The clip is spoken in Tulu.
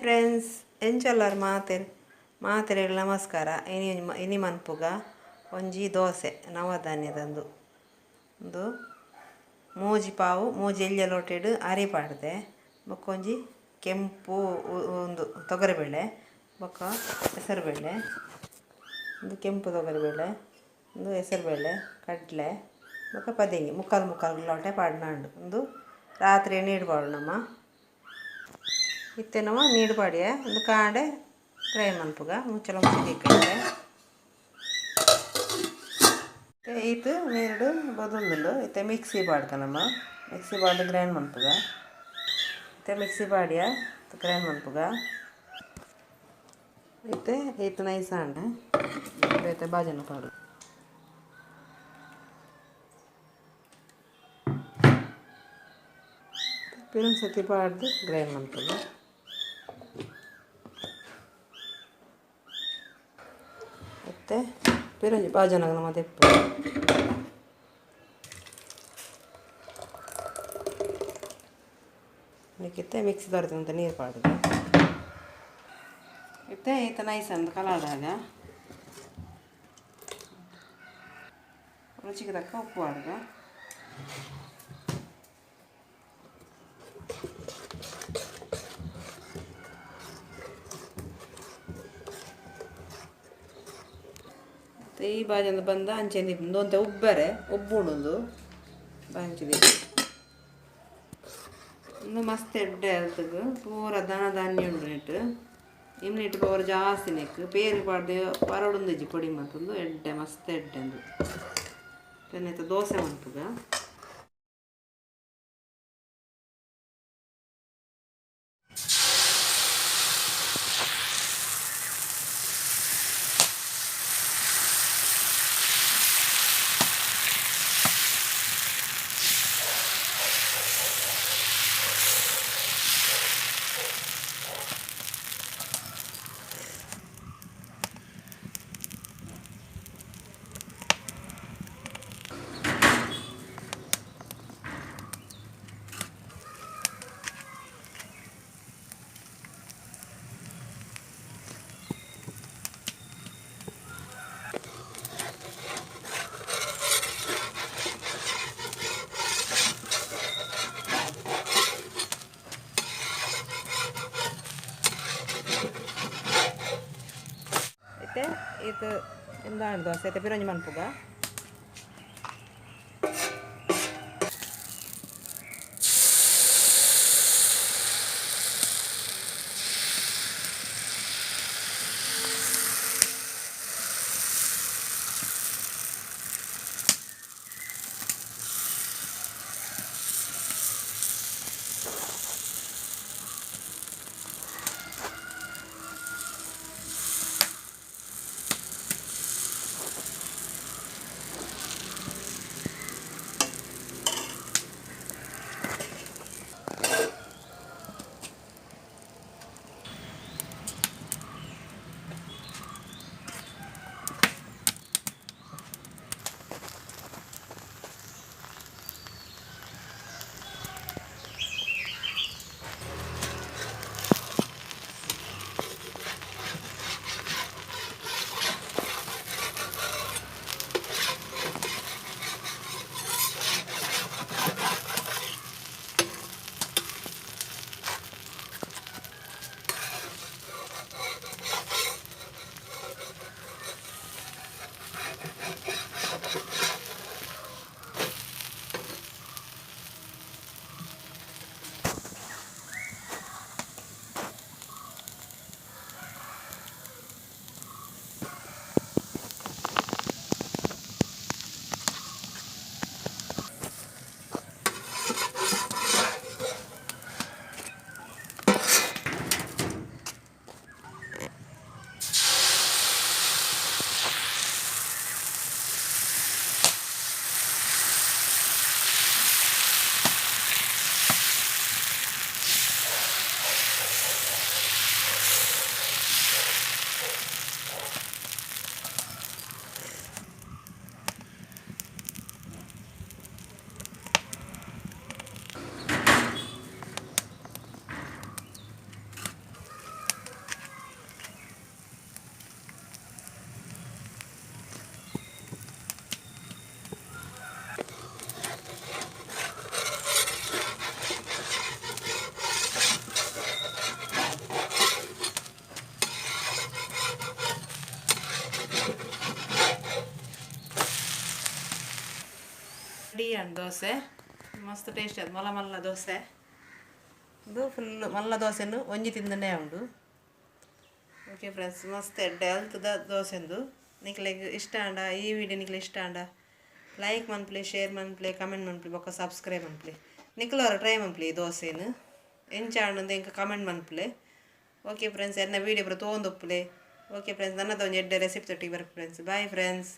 ಫ್ರೆಂಡ್ಸ್, ಎಂಚೊಲ್ಲರ್ ಮಾತೆರ್ ಮಾತೆರೆಗ್ ನಮಸ್ಕಾರ. ಇನಿ ಇನಿ ಮನ್ಪುಗ ಒಂಜಿ ದೋಸೆ ನವಧಾನ್ಯದಂದು. ಉಂದು ಮೂಜಿ ಪಾವು ಮೂಜಿ ಎಲ್ಯ ಲೋಟೆಡ್ ಅರಿ ಪಾಡ್ದೆ, ಬೊಕ್ಕ ಒಂಜಿ ಕೆಂಪು ಉಂದು ತೊಗರಿಬೇಳೆ, ಬೊಕ್ಕ ಹೆಸರುಬೇಳೆ. ಉಂದು ಕೆಂಪು ತೊಗರಿಬೇಳೆ, ಉಂದು ಹೆಸರುಬೇಳೆ, ಕಡಲೆ ಬೊಕ್ಕ ಪದೆಂಗಿ ಮುಕ್ಕಾಲು ಮುಕ್ಕಾಲು ಲೋಟೆ ಪಾಡ್ನಾಂಡು. ಉಂದು ರಾತ್ರಿ ನೀರು ಪಾಡು ನಮ್ಮ ಇತ್ತೆ ನಮ ನೀರು ಪಾಡಿಯ. ಉಂದು ಕಾಂಡೆ ಗ್ರೈಂಡ್ ಮನ್ಪುಗ ಮುಚ್ಚಳ ಮುಚ್ಚಿ ದೀಕಂಡೆ. ಈತ್ ನೀರುಡು ಬೊದೊಂದುಂಡು. ಇತ್ತೆ ಮಿಕ್ಸಿ ಪಾಡ್ಕ ನಮ. ಮಿಕ್ಸಿ ಪಾಡ್ದು ಗ್ರೈಂಡ್ ಮನ್ಪುಗ. ಇತ್ತೆ ಮಿಕ್ಸಿ ಪಾಡಿಯ, ಗ್ರೈಂಡ್ ಮನ್ಪುಗ. ಇತ್ತೆ ಈತ್ ನೈಸ್ ಆಂಡ್. ಬೇತೆ ಬಾಜನ ಪಾಡು. ಪಿರೊಂಜಿ ಸರ್ತಿ ಪಾಡ್ದು ಗ್ರೈಂಡ್ ಮನ್ಪುಗ. ಇತ್ತೆ ಪಿರೊಂಜಿ ಬಾಜನಗ್ ನಮ ದೆಪ್ಪುಗ. ಇತ್ತೆ ಮಿಕ್ಸಿ ದೊರೆತಂತ ನೀರು ಪಾಡುದು. ಇತ್ತೆ ಈತ ನೈಸ್ ಅಂದ್ ಕಲಾಡಾಗ ರುಚಿಗೆ ತಕ್ಕ ಉಪ್ಪು ಪಾಡುಗ. ಈ ಬಾಜನ ಬಂದ ಅಂಚೆ ಒಂತೆ ಉಬ್ಬರೆ ಉಬ್ಬುಂಡು ಬಾಂಚಿ. ಉಂದು ಮಸ್ತ್ ಎಡ್ಡೆ ಅಲ್ತಗ್ ಪೂರ ದನ ಧಾನ್ಯ ಉಂಡು ನೆಟ್. ಇಮ್ಯುನಿಟಿ ಪವರ್ ಜಾಸ್ತಿ ನೆಕ್. ಪೇರು ಪಾಡ್ದು ಪರೊಡೊಂದಿಜ್ಜಿ ಪೊಡಿ ಮಲ್ತೊಂದು ಎಡ್ಡೆ ಮಸ್ತ್ ಎಡ್ಡೆ ಉಂದು. ನೆತ್ತ ದೋಸೆ ಮನ್ಪುಗ. ಇತ್ತೆ ಈತ್ ಎಂದಾಂಡ್ ದೋಸೆ. ಇತ್ತೆ ಪಿರೊಂಜಿ ಮನ್ಪುಗ. ಆಂಡ್ ದೋಸೆ. ಮಸ್ತ್ ಟೇಸ್ಟಿ ಅದು. ಮಲ್ಲ ಮಲ್ಲ ದೋಸೆ ಇದು. ಫುಲ್ ಮಲ್ಲ ದೋಸೆನು ಒಂಜಿ ತಿಂದನೇ ಉಂಡು. ಓಕೆ ಫ್ರೆಂಡ್ಸ್, ಮಸ್ತ್ ಎಡ್ಡೆ ಅಲ್ತದ ದೋಸೆಂದು. ನಿಕ್ಲೆಗ್ ಇಷ್ಟ ಆಂಡ ಈ ವಿಡಿಯೋ, ನಿಕ್ಲೆ ಇಷ್ಟ ಆಂಡ ಲೈಕ್ ಮನ್ಪುಲೆ, ಶೇರ್ ಮನ್ಪುಲೆ, ಕಮೆಂಟ್ ಮನ್ಪುಲೆ, ಬೊಕ್ಕ ಸಬ್ಸ್ಕ್ರೈಬ್ ಮನ್ಪುಲೆ. ನಿಕ್ಲವರ ಟ್ರೈ ಮನ್ಪುಲೆ ಈ ದೋಸೆನು. ಎಂಚ ಆಂಡ ಎಂಕ ಕಮೆಂಟ್ ಮನ್ಪುಲೆ. ಓಕೆ ಫ್ರೆಂಡ್ಸ್, ಎನ್ನ ವೀಡಿಯೋ ಪೂರ ತೋಂದುಪ್ಪುಲೆ. ಓಕೆ ಫ್ರೆಂಡ್ಸ್, ನನ್ನದ ಒಂಜಿ ಎಡ್ಡೆ ರೆಸಿಪಿ ತೊಟ್ಟಿಗೆ ಬರ್ಪೆ ಫ್ರೆಂಡ್ಸ್. Bye friends.